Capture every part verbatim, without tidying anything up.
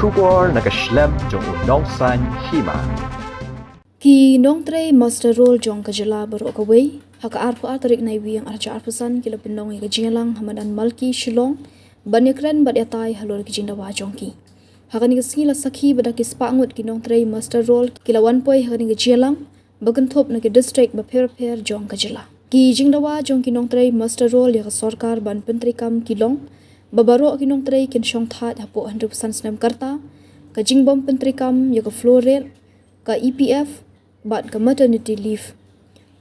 Khubor na ka shlem jong u Nongsaiñ Hima. Ki nongtrei muster roll jong ka jylla baroh kawei, ha ka arphew ar tarik Naiwieng arhajar arphew san ki la pynlong ïa ka jingïalang ha madan Malki Shillong, ban ïakren bad ïatai halor ki jingdawa jong ki. Ha kane ka sngi la sakhi ba da ki spah ngut ki nongtrei muster roll ki la wan poi ha kane ka jingïalang, ba kynthup na ki district bapher bapher jong ka jylla. Ki jingdawa jong ki nongtrei muster roll ïa ka sorkar ban pyntreikam ki long ba baroh ki nongtrei kin shong thait hapoh hynriew phew san snem ka rta, ka jingbym pyntreikam ïa ka floor rate, ka E P F bad ka maternity leave.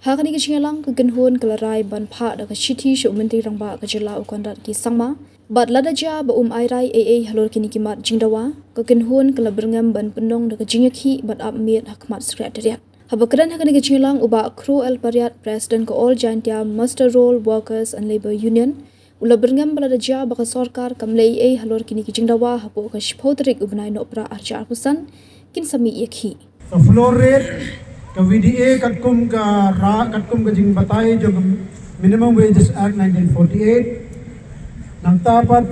Ha kane ka jingïalang ka kynhun ka la rai ban phah da ka shithi sha u Myntri Rangbah ka jylla u Conrad K Sangma, bad lada jia ba um ai rai ei ei halor kine ki mat jingdawa, ka kynhun ka la byrngem ban pynlong da ka jingïakhih bad ap miet ha khmat Secretariat. Haba kren ha kane ka jingïalang u Bah Kro L Pariat, President ka All Jaintia Muster Roll Workers and Labour Union, u la byrngem ba lada jia ba ka sorkar kam leh ei ei halor kine ki jingdawa hapoh ka shiphew tarik u bnai Nohprah arhajar arphew san, kin sa mih ïakhih. Ka floor rate, ka V D A katkum ka ra-, katkum ka jingbatai jong ka Minimum Wages Act nineteen forty-eight. Nangta pat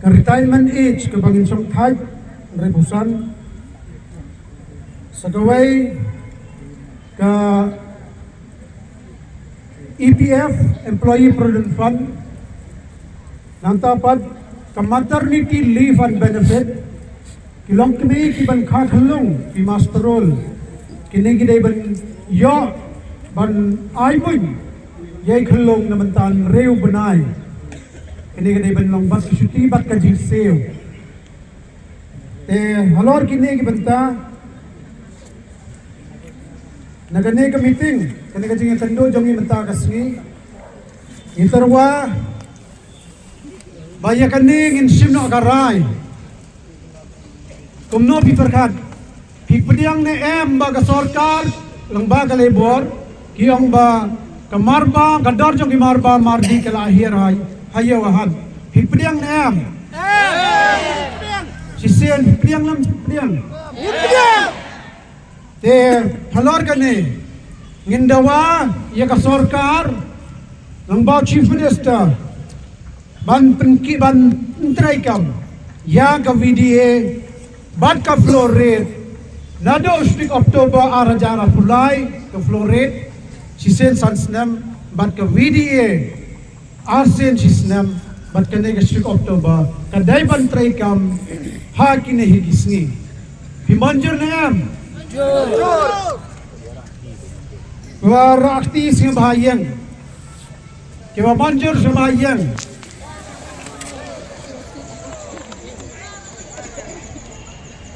ka retirement age kaba ngin shong thait hynriew phew san. Sa kawei ka E P F, Employee Provident Fund, nangta pat ka maternity leave and benefit, ki longkmie kiban kha khyllung, ki muster roll, kine ki dei ban ïoh ban ai buiñ ïa i khyllung na bynta hynriew bnai. Kine ki dei ban long bad ka shuti bad ka jingsiew. Te halor kine ki bynta, na kane ka meeting, kane ka jingïakynduh jong ngi mynta ka sngi, ngi tyrwa ba ïa kane ngin shim noh ka rai. Kumno phi pyrkhat? Phi pdiang ne em ba ka sorkar lyngba ka Labour ki ong ba ka marba, ka dor jong ki marba mardi ka la hiar hai ha ïew ha hat? Phi pdiang ne em? Shisien phi pdiang ne em pdiang? Te halor kane ngin dawa ïa ka sorkar lyngba u Chief Minister ban pynki-, ban pyntreikam ïa ka V D A bad ka floor rate. Naduh u shi tarik October arhajar arphew lai ka floor rate shisien san snem, bad ka V D A arsien shi snem, bad kane ka shi tarik October ka dei ban treikam ha kine hi ki sngi. Phi mynjur ne em? Wa rakti sngewbha ïeng. Kiba mynjur sngewbha ïeng.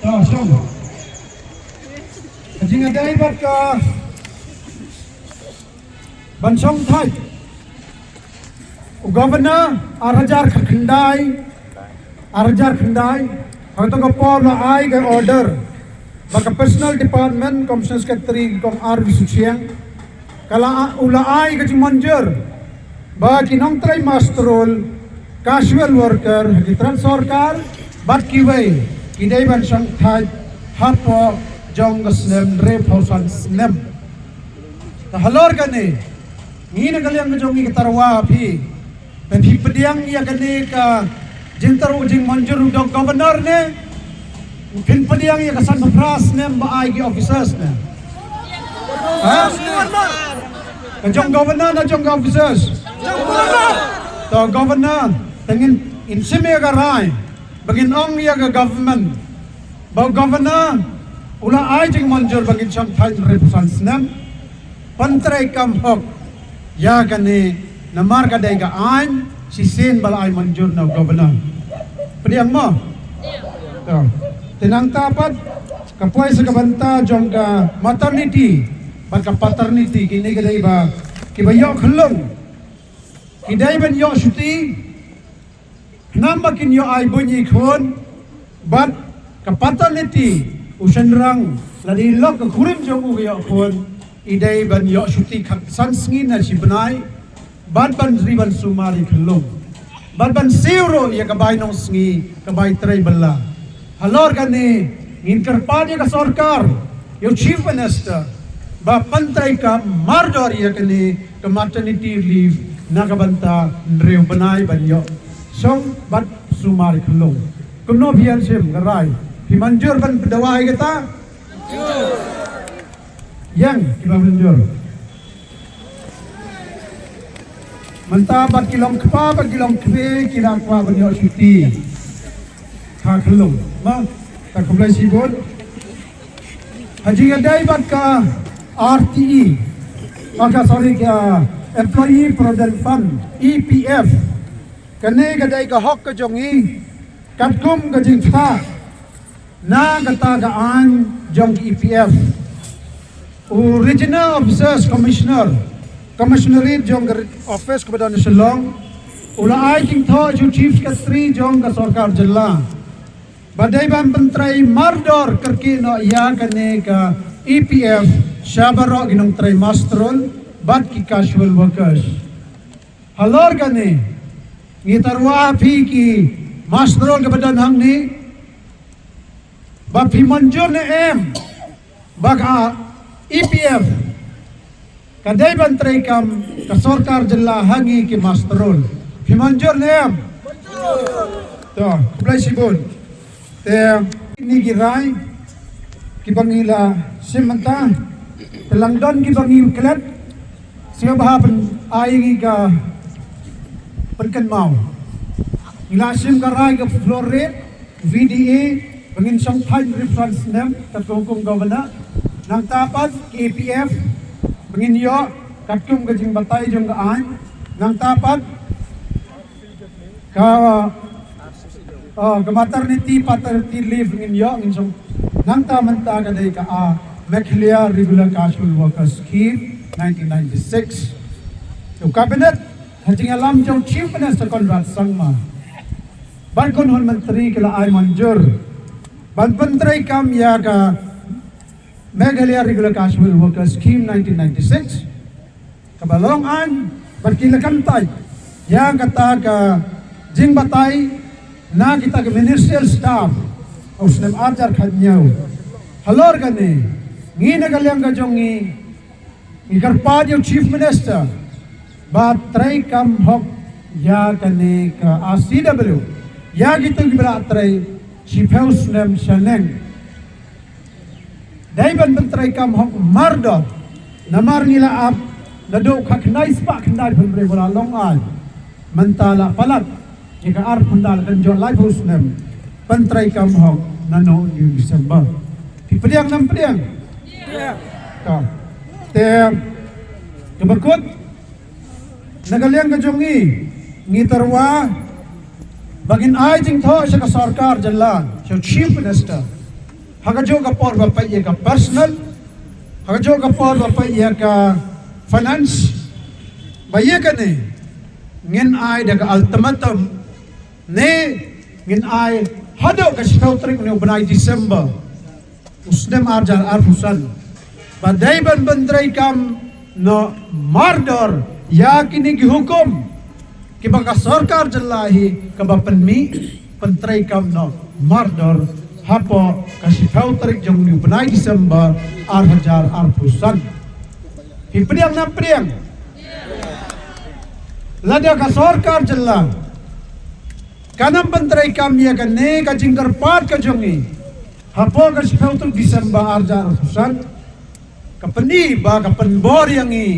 To shong. Ka jingïadei bad ka ban shong thait u Governor arhajar khyndai, arhajar khyndai, ha kato ka por la ai ka order ba ka Personnel Department, Commissioner Secretary, Kong R V Suchiang, ka la, u la ai ka jingmynjur ba ki nongtrei muster roll, casual worker, ha ki tnat sorkar bad kiwei, ki dei ban shong thait hapoh jong ka snem hynriewphew san snem. Te halor kane, ngi na ka liang ka jong ngi ka tyrwa phi, phi pdiang ïa kane ka jingtyrwa, jingmynjur u dong Governor ne phin pdiang ïa ka sanphew phra snem ba ai ki officers ne? Ha? Ka jong Governor ne jong ka officers? To Governor, te ngin, ngin shim ïa ka rai ba ngin ong ïa ka government ba u Governor u la ai jingmynjur ba ngin shong thait hynriewphew san snem. Pyntreikam hok ïa kane namar ka dei ka aiñ shisien ba la ai mynjur na u Governor. Pdiang mo? To. Te nangta pat ka poi sa ka bynta jong ka maternity bad ka paternity, kine ki dei ba kiba ïoh khyllung ki dei ban ïoh shuti. Khnang ba kin ïoh ai buiñ ïa i khun, bad ka paternity, u shynrang lada i lok ka kurim jong u ka ïoh khun, i dei ban ïoh shuti khatsan sngi na shi bnai, bad ban ri ban sumar ïa i khyllung, bad ban siew ruh ïa ka bai nongsngi, ka bai trei bylla. Halor kane ngin kyrpad ïa ka sorkar, ïa u Chief Minister, ba pyntreikam mardor ïa kane ka maternity leave na ka bynta hynriew bnai ban ïoh shong bad sumar i khyllung. Kumno phi ïa shim ka rai? Phi mynjur ban pyndawa ïa kata? Ïeng, kiba mynjur. Mynta bad ki long kpa bad ki long kmie ki la kwah ban ïoh shuti. Ka khlung ma, ta khublei shibun. Ha jingïadei bad ka R T E, ah, ka, sorry, ka Employee Provident Fund, E P F. Kane ka dei ka hok ka jong ngi katkum ka jingthrang na kata ka aiñ jong ka E P F. U Regional Officers Commissioner, Commissionerate jong ka office kaba don ha Shillong, u la ai jingthoh sha u Chief Secretary jong ka sorkar jylla ba dei ban pyntrei mardor kyrkieh noh ïa kane ka E P F sha baroh ki nongtrei master roll bad ki casual workers. Halor kane, ngi tyrwa phi ki master roll kaba don hangne, ba phi mynjur ne em ba ka E P F ka dei ban treikam ka sorkar jylla ha ngi ki master roll? Phi mynjur ne em? To, khublei shibun. Te kine ki rai kiba ngi la shim mynta, te lada don kiba ngi klet, sngewbha pyn-, ai ngi ka pynkynmaw. Ngi la shim ka rai ka floor rate, V D A, ba ngin shong thaiñ hynriew san snem katkum ka hukum governor. Nangta pat ka E P F ba ngin ïoh katkum ka jingbatai jong ka aiñ. Nangta pat ka, uh, ka maternity, paternity leave ngin ïoh, ngin shong. Nangta mynta ka dei ka, uh, Meghalaya Regular Casual Worker Scheme nineteen ninety-six. U Cabinet ha jingïalam jong Chief Minister Conrad Sangma bad khun hun myntri ki la ai mynjur ban pyntreikam ïa ka Meghalaya Regular Casual Worker Scheme nineteen ninety-six, kaba long aiñ, bad ki la kyntait ïa kata ka jingbatai na kita ka ministerial staff ha u snem ar hajar khathynñiew. Halor kane, ngi na ka liang ka jong ngi, ngi kyrpad ïa u Chief Minister ba treikam hok ïa kane ka R C W ïa kito kiba la trei shiphew snem shaneng. Dei ban pyntreikam hok mardor. Namar ngi la ap naduh khatkhyndai spah khyndai phew hynriew ba la long aiñ. Mynta la palat ïa ka arphew khyndai, la kynjoh laiphew snem. Pyntreikam hok naduh u December. Phi pdiang ne ym pdiang? To. Te kaba kut, na ka liang ka jong ngi, ngi tyrwa ba ngin ai jingthoh sha ka sorkar jylla, sha u Chief Minister, ha kajuh ka por ba peit ïa ka personnel, ha kajuh ka por ba peit ïa ka finance, ba ïa kane ngin ai da ka ultimatum, ne ngin ai haduh ka shiphew tarik une u bnai December u snem ar hajar arphew san, ba dei ban pyntreikam noh mardor ïa kine ki hukum kiba ka sorkar jylla hi kaba pynmih, pyntreikam noh mardor hapoh ka shiphew tarik jong une u bnai December ar hajar arphew san. Phi pdiang ne ym pdiang? Lada ka sorkar jylla kan ym pyntreikam ïa kane ka jingkyrpad ka jong ngi hapoh ka shiphew tarik December ar hajar arphew san, ka pyni ba ka pynbor ïa ngi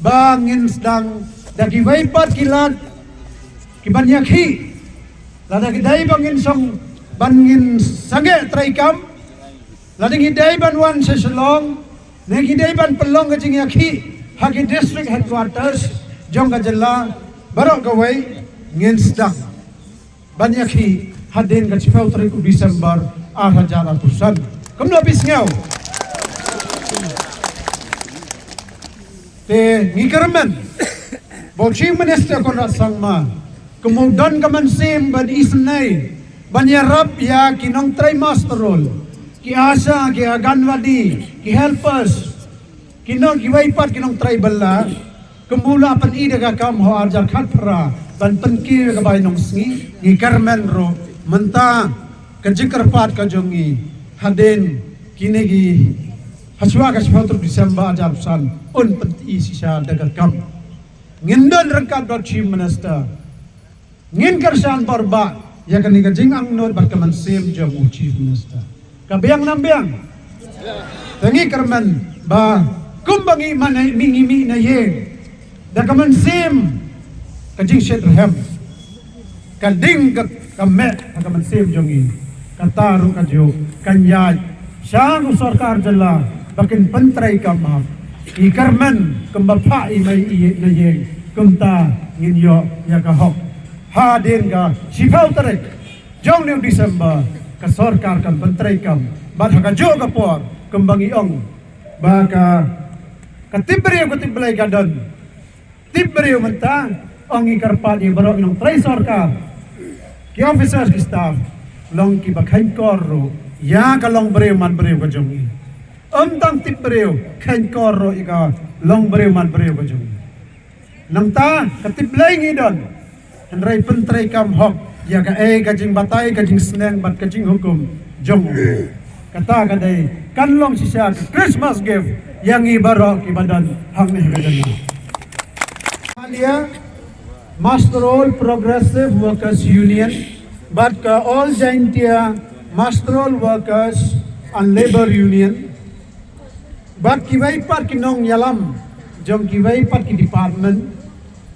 ba ngin sdang da kiwei pat ki lad kiban ïakhih. Lada ki dei ba ngin shong, ban ngin sangeh treikam, lada ngi dei ban wan sha Shillong, ne ngi dei ban pynlong ka jingïakhih ha ki district headquarters jong ka jylla baroh kawei, ngin sdang ban ïakhih hadien ka shiphew tarik u December ar hajar arphew san. Kumno phi sngew? Te ngi kyrmen ba u Chief Minister Conrad Sangma, kum u don ka mynsiem ban isynei, ban ïarap ïa ki nongtrei muster roll, ki ASHA, ki Anganwadi, ki helpers, ki nong, kiwei pat ki nongtrei bylla, kum u la pyni da ka kam ha u ar hajar khatphra ban pynkiew ïa ka bainong sngi, ngi kyrmen ruh mynta ka jingkyrpad ka jong ngi hadien kine ki, hashwa ka shiphew tarik December ar hajar arphew san, un pyni shisha da ka kam. Ngin don ryngkat bad u Chief Minister. Ngin kyrshan bor ba ïa kane ka jingangnud bad ka mynsiem jong u Chief Minister. Ka biang nam biang. Te ngi kyrmen ba kumba ngi mane mi ngi mi na ïing, da ka mynsiem ka jingshit rhem, ka ding ka, ka meh ha ka mynsiem jong ngi. Kata ruh ka juk kan ïaid sha u sorkar jylla ba kin pyntreikam hok. I kyrmen kumba phah i mei i na ïing, kumta ngin ïoh ïa ka hok. Hadien ka shiphew tarik jong u December ka sorkar kan pyntreikam. Bad ha ka juk ka por kumba ngi ong ba ka, ka tip briew ka tip Blei ka don. Tip briew mynta, ong ngi kyrpad ïa baroh ngi nongtrei sorkar, ki officers ki staff, long kiba kheiñkor ruh ïa ka long briew man briew ka jong ngi. Ym tang tip briew, kheiñkor ruh ïa ka long briew man briew ka jong ngi. Nangta ka tip Blei ngi don, hynrei pyntreikam hok ïa kaei ka jingbatai, ka jingsneng bad ka jinghukum jong u. Kata ka dei kan long shisha ka Christmas gift ïa ngi baroh kiba don hangne ha ka jylla. Meghalaya Master Roll Progressive Workers Union bad ka All Jaintia Master Roll Workers and Labour Union bad kiwei pat ki nongïalam jong kiwei pat ki department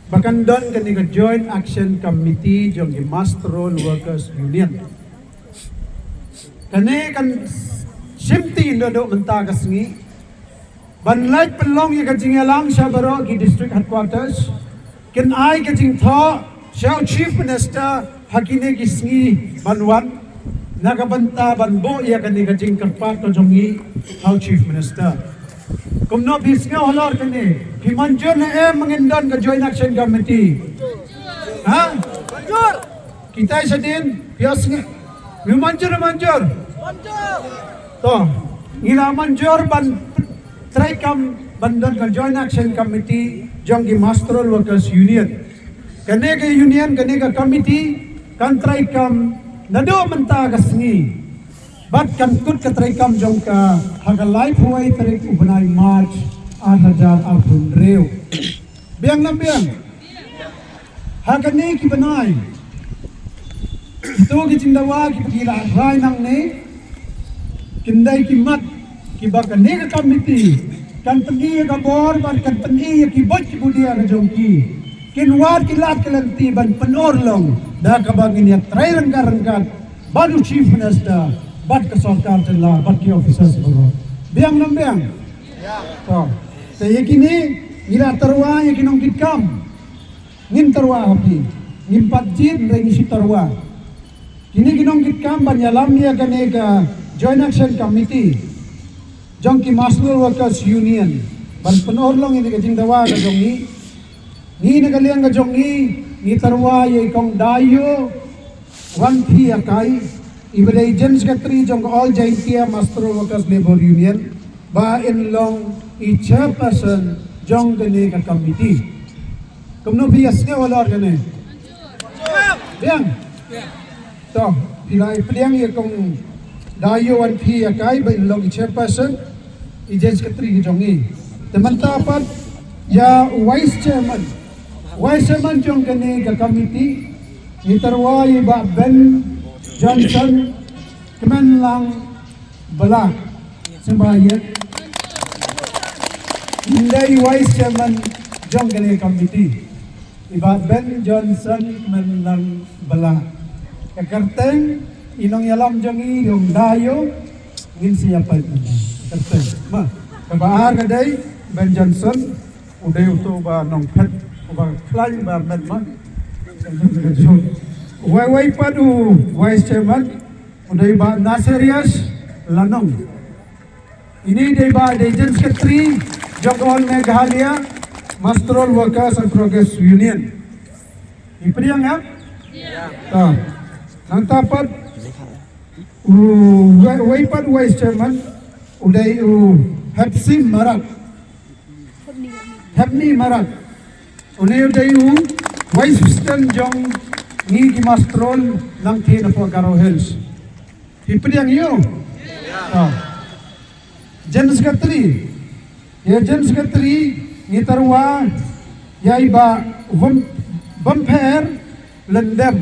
ba kan don kane ka Joint Action Committee jong ki Master Roll Workers Union. Kane kan shimti naduh mynta ka sngi ban leit pynlong ïa ka jingïalang sha baroh ki district headquarters, kin ai ka jingthoh sha u Chief Minister ha kine ki sngi ban wan, na ka bynta ban buh ïa kane ka jingkyrpad ka jong ngi ha u Chief Minister. Kumno phi sngew halor kane? Phi mynjur ne em ba ngin don ka Joint Action Committee? Ha? Kita shadien, phi sngew, phi mynjur, mynjur. To, ngi la mynjur ban treikam ban don ka Joint Action Committee jong ki Master Roll Workers Union. Kane ka union, kane ka committee kan treikam naduh mynta ka sngi bad kan kut ka treikam jong ka ha ka laiphew tarik u bnai March ar hajar arphew hynriew. Biang nam biang. Ha kane ki bnai, kito ki jingdawa kiba ki la rai nangne kin dei ki mat kiba kane ka committee kan pyni ïa ka bor bad kan pyni ïa ki buit ki budia ka jong ki. Kin wad ki lad ki lynti ban pynurlong da kaba ngin ïatrei ryngkat ryngkat bad u Chief Minister bad ka sorkar jylla bad ki officers baroh. Biang nam biang. To, te ïa kine ngi la tyrwa ïa ki nongkitkam. Ngim tyrwa ha phi, ngim pat jied hynrei ngi shu tyrwa. Kine ki nongkitkam ban ïalam ïa kane ka Joint Action Committee jong ki Master Workers Union ban pynurlong ïa ka jingdawa ka jong ngi. Ngi na ka liang ka jong ngi, ngi tyrwa ïa i Kong Dayo Wanphi Akai, iba dei General Secretary jong ka All Jaintia Master Workers Labour Union, ba in long i chairperson jong kane ka committee. Kumno phi ïa sngew halor kane? Biang. To, phi la ïa pdiang ïa Kong Dayo Wanphi Akai ba in long i chairperson, i General Secretary ka jong ngi. Te mynta pat ïa u vice chairman. Vice chairman jong kane ka committee, ngi tyrwa ïa i Bah Ben Johnson Kmenlang Bala. Sngewbha ïa. Ïa i vice chairman jong kane ka committee, i Bah Ben Johnson Kmenlang Bala. Ka kyrteng i nongïalam jong ngi i Kong Dayo, ngin sa ïa peit. Kyrteng. Ma, kaba ar ka dei Ben Johnson, u dei uto uba nongphet, uba khlaiñ ba met ma. Wei wei pat u vice chairman, u dei Bah Naserius Lanong. Ini dei Bah, dei General Secretary jong All Meghalaya Master Roll Workers and Progress Union. Ïa pdiang ïa? Ta. Nangta pat u wei, wei pat vice chairman, u dei u Hepsim Marak. Hepni Marak. Une u dei u vice president jong ngi ki Master Roll nangta napoh Garo Hills. Ïa pdiang ïa u? Ta. General Secretary. Ïa General Secretary ngi tyrwa ïa i Bah Bym-, Bympher Lyndem.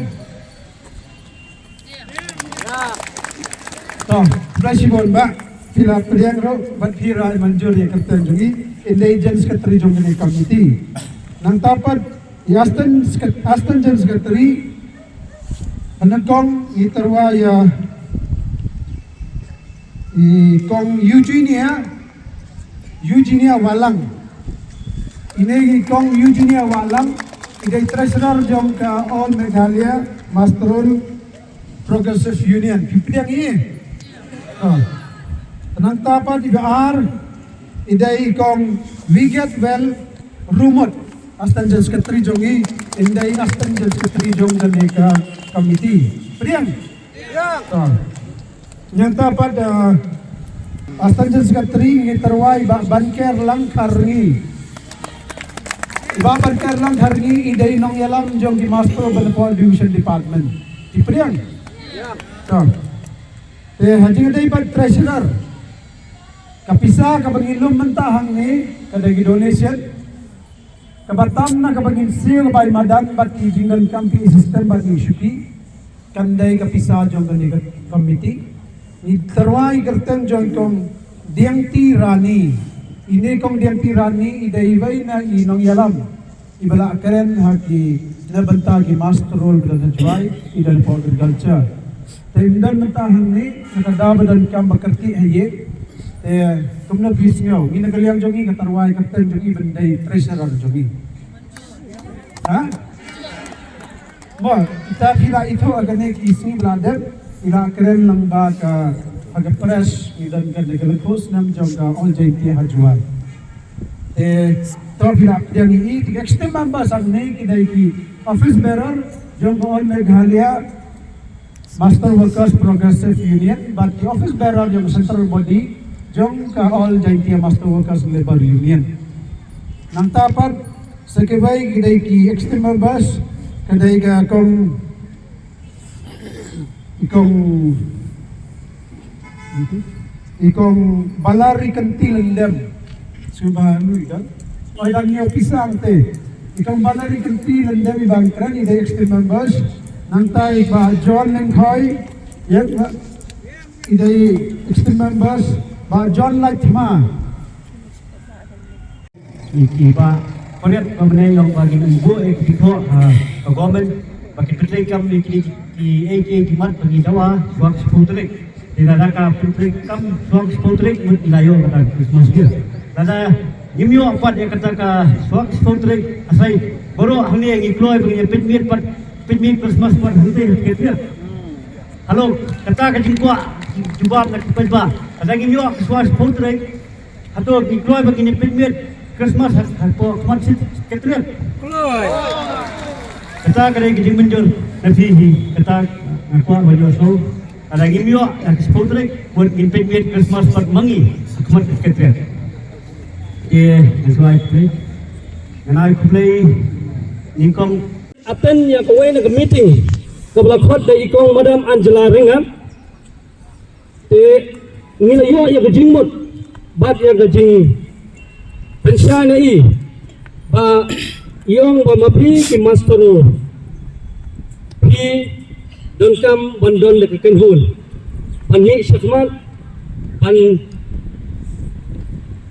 To, khublei shibun bah, phi la pdiang ruh bad phi la ai manjur ïa ka kyrteng jong ngi, ynda i General Secretary jong kane ka committee. Nangta pat i Assistant Secret-, Assistant General Secretary, ha nyngkong ngi tyrwa ïa i Kong Eugenia, Eugenia Wahlang. Ine i Kong Eugenia Wahlang i dei Treasurer jong ka All Meghalaya Master Roll Progressive Union. Phi pdiang ïa i? Oh. Nangta pat i ba ar i dei i Kong Wigetwell Rumut, Assistant General Secretary jong ngi, i dei Assistant General Secretary jong kane ka committee. Pdiang? Oh. Nangta pat, uh, Assistant General Secretary ngi tyrwa i Bah Banker Langkharngi. I Bah Banker Langkharngi i dei nongïalam jong ki Master Banapaw Education Department. Phi pdiang? To. Te ha jingdei pat Treasurer, ka pisa kaba ngi lum mynta hangne ka dei ki donation. Kaba tam na kaba ngin siew bai madan bad ki jingdonkam phi system bad ngi shuki. Kan dei ka pisa jong kane ka committee. Ngi tyrwa i kyrteng jong i Kong Diangti Rani. Ine i Kong Diangti Rani i dei iwei na i nongïalam i ba la kren ha ki na bynta ki Master Roll ba don ha Jowai, i don for agriculture. Te i don mynta hangne na ka daw ba donkam ba kyrkieh ha ïing. Te kumno phi sngew, ngi na ka liang jong ngi ka tyrwa i kyrteng jong i ban dei treasurer jong ngi. Ha? Mo, kita phi la ithuh ha kane ki sngi ba la dep, phi la kren lang ba ka, ha ka press, ngi don kane ka lyngkhuh snem jong ka All Jaintia ha Jowai. Te to phi la pdiang ïa i, ki executive members hangne ki dei ki office bearer jong ka All Meghalaya Master Workers Progressive Union bad ki office bearer jong ka central body jong ka All Jaintia Master Workers Labour Union. Nangta pat sa kiwei ki dei ki executive members, ka dei ka Kong, i Kong, i Kong Balarikynti Lyngdem. Sngewbha anu i dang. Oi dang ñiew pisang te. I Kong Balarikynti Lyngdem i ba kren i dei executive members. Nangta i Bah John Lyngkhoi, ïa i dei executive members, Bah John Laitma. I, i ba pynïap ba bneng long ba kin ym buh ïa ki thoh, ah, ka government ba kin pyntrei kam ïa ki, ki, eh, ki, ki mat ba ki dawa shuwa ka shiphew tarik. Te lada ka pyntrei kam shuwa ka shiphew tarik mut i la ïoh kata ka Christmas gift. Lada ngim ïoh pat ïa kata ka shuwa ka shiphew tarik, asai baroh hangne ngi kloi ba ngin ïa pynmiet pat, pynmiet Christmas pat hangtei ha Secretariat. Hello, kata ka jingkwah jubab na ki paidbah. Lada ngim ïoh ka shuwa ka shiphew tarik, hato ngi kloi ba ngin ïa pynmiet Christmas ha, hapoh khmat Secretariat? Kloi. Kata ka dei ka jingmynjur na phi hi, kata nga kwah ban ïohsngew. Lada ngim ïoh ha ka shiphew tarik, mut ngin pynmiet Christmas pat ma ngi ha khmat Secretariat. Te ngan shu ai khublei, ngan ai khublei nyngkong. Attend ïa kawei na ka meeting kaba la khot da i Kong Madam Angela Ryngat. Te ngi la ïoh ïa ka jingmut bad ïa ka jingpynshai na i ba i ong ba ma phi ki Master Roll phi donkam ban don da ka kynhun ban mih shakhmat ban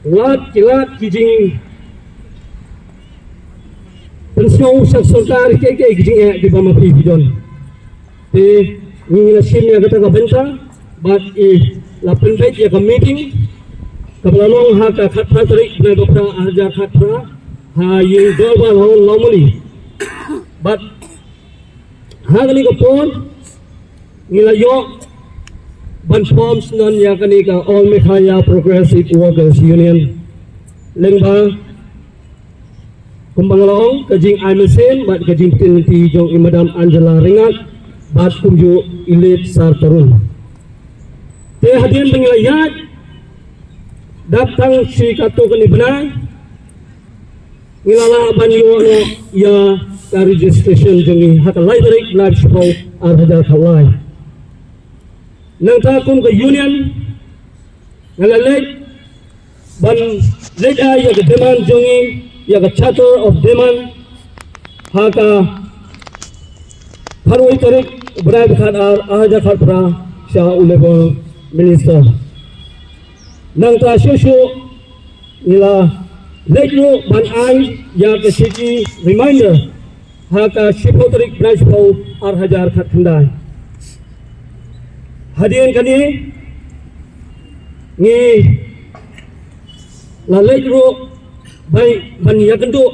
lad ki lad ki jingpynsngew sha ka sorkar kiei kiei ki jingeh kiba ma phi phi don. Te ngi la shim ïa kata ka bynta bad i la pynbeit ïa ka meeting kaba la long ha ka khatphra tarik bnai ba phra arhajar khatphra ha ïing dorbar hall Lawmuli. Bad ha kane ka por ngi la ïoh ban form shen ïa kane ka All Meghalaya Progressive Workers Union. Lyngba kumba nga la ong, ka jingai mynsiem bad ka jingpynlynti jong i Madam Angela Ryngat bad kumjuh i Late Sar Tarun. Te hadien ba ngi la ïaid dap tang shi katto katne bnai ngi la lah ban ïoh noh ïa ka registration jong ngi ha ka lai tarik bnai shiphew arhajar khatlai. Nangta kum ka union nga la leit ban leit ai ïa ka demand jong ngi ïa ka charter of demand ha ka phra wei tarik Bnai ba khat ar, ar hajar khat phra sha u Labour Minister. Nangta shuh shuh ngi la leit ruh ban ai ïa ka shiki reminder ha ka shiphew tarik bnai shiphew ar hajar khat khyndai. Hadien kane ngi la leit ruh bai ban ïakynduh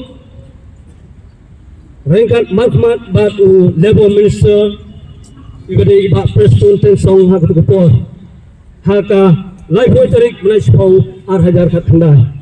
ryngkat markhmat bad u Labour Minister i ba dei i Bah Prestone Tynsong ha katu ka por ha ka laiphew tarik bnai shiphew ar hajar khat khyndai.